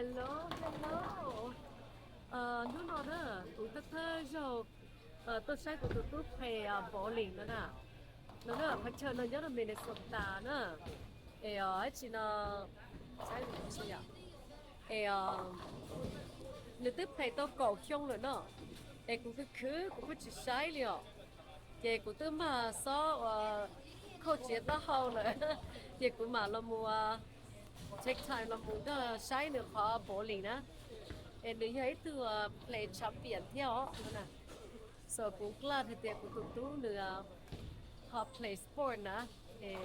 Hello, hello. Hnub no na, kuv thawj thawj zaug tuaj saib kuv tus tub play bowling no na. No na, pes tsawg no nyob rau Minnesota na. Es ib tsi no, es nws twb play tau kaum xyoo lawm no. Es kuv khwv khwv kuv kuj tsis saib li os. Ces kuv twb mag xob ua khauj tsiav taub hau lawm, ces kuv mam los mus take time los mus nrog saib nws qhov bowling na. Es nws yog ib tug play champion thiab os. So kuv glad hais tias kuv tus tub nws ho play sport na, es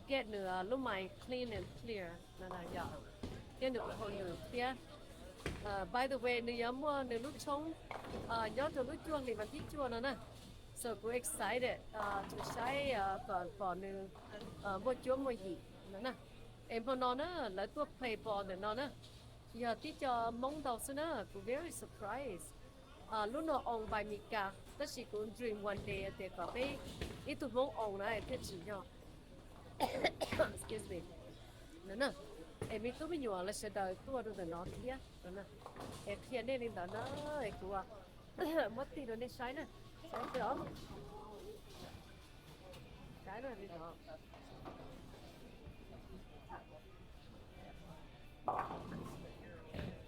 get nws lub mind clean and clear no yog, thiab nws ua hauj lwm thiab. By the way, nws yuav muaj nws lub tshoob nyob rau lub cuaj hli vas thib cuaj no na. So kuv excited to saib kom pom nws muaj cuab muaj yim no na. Es hmo no na lawv tuaj play ball ntawm no na, yog tib co Hmoob ntau xwb na, kuv very surprise. Lub no owned by Mis Kas, tab sis kuv dream one day tias kom peb ib tug Hmoob owned na thiaj tsim nyog. Excuse me. No na, es me tub me nyuam lawv sawv daws tuaj rau ntawm no thiab no na. Es qhia nej li ntawd na, es kuv muab tig rau nej saib na. Saib os. Saib na li no.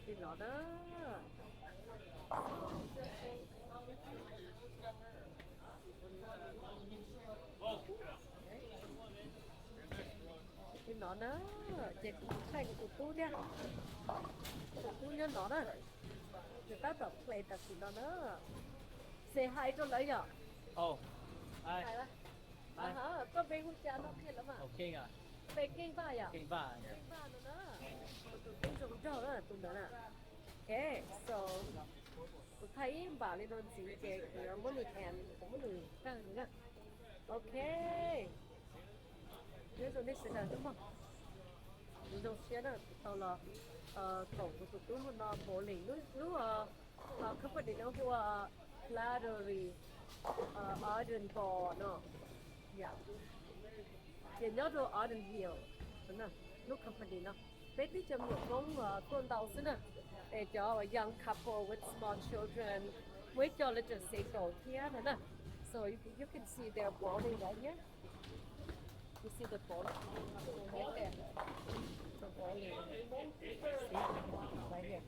Li no na. Li no na, ces kuv thaij kuv tus tub thiab. Tus tub nyob no na, nws tab tom play tam sim no na. Say hi rau lawv yom. Koj npe hu cas no qhia lawv mas. Npe Keej Vaj yom. Keej Vaj no na. Kuv tus tub zoo nraug na tus ntawd na. Ok, so kuv thaij ib npam li no ntxiv ces kuv muab nws add, kuv muab nws tag na. Ok. Nyob zoo nej sawv daws nawb mog. Kuv zoo siab na kuv tau los koom kuv tus tub hmo no bowling lub, lub company no hu ua Flattery Ardent Ball no. Ces nyob rau Ardent Hills, lub company no peb twb cov me nyuam Hmoob tuaj ntau xwb na. Es cov young couple with small children, muaj ib co lawv tseem single thiab no na. So you can see their bowling right here. You see the bowling? Right there. The bowling. See? Right here.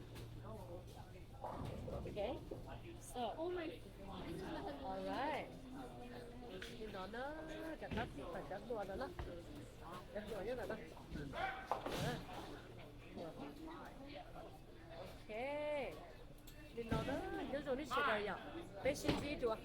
Okay. So, all right. Li no na, rov qab txij pam cov hluas no na. Cov hluas nyob ntawm no. Ok. Li no na, nyob zoo nej sawv daws yom. Peb sib ntsib dua.